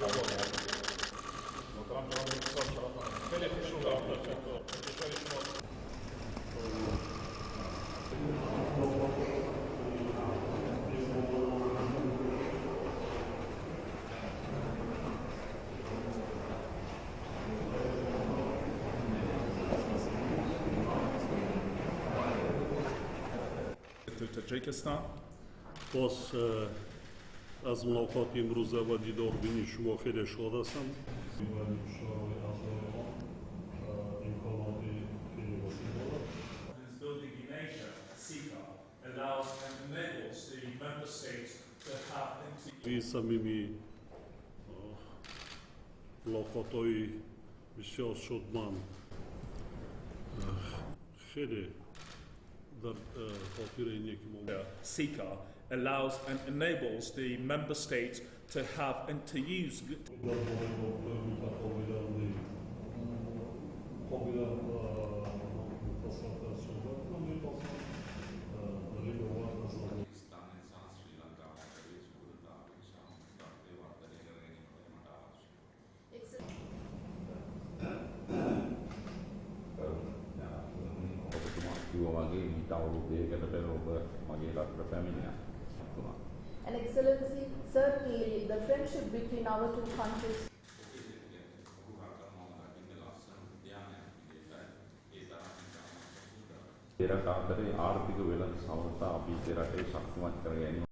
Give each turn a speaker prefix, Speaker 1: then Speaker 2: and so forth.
Speaker 1: Муҳтарам ҷаноби бисёр шарафманд, хеле хушнудам, кишвари шумо. To Tajikistan.
Speaker 2: Боз аз мулоқоти имрӯза ва дидорбини шумо хеле шод ҳастам. Имконоти хеле васеъ дорад.
Speaker 1: Building in Asia, CICA, allows and enables the member states to have and to
Speaker 2: Самими мулоқотҳои бисёр судманд хеле дар хотираи неки мо.
Speaker 1: CICA allows and enables the member states to have and to use
Speaker 2: дар бораи робитаи мутақобилан қобила муфассалтар суҳбат кунам мехостам. Дар ин бобат аз
Speaker 3: පාකිස්තානය සහ ශ්‍රී ලංකාව අතරේ සුහදතාවය සහ මිත්‍රත්වය වර්ධනය කර ගැනීමටයි මට අවශ්‍ය. ඔබතුමා කිව්වා වගේ මීට අවුරුදු 2කට පෙර ඔබ මගේ රටට පැමිණියා. තුමා.
Speaker 4: And Excellency, certainly the friendship between our two countries
Speaker 3: ඔහු රට මම දකින්නේ ලස්සන උද්‍යානයක් විදිහටයි. ඒ තරම් ඉතාමත් සුන්දරයි. දෙරට අතරේ ආර්ථික වෙළඳ සමතා අපි දෙරටේ ශක්තිමත් කර ගැනීම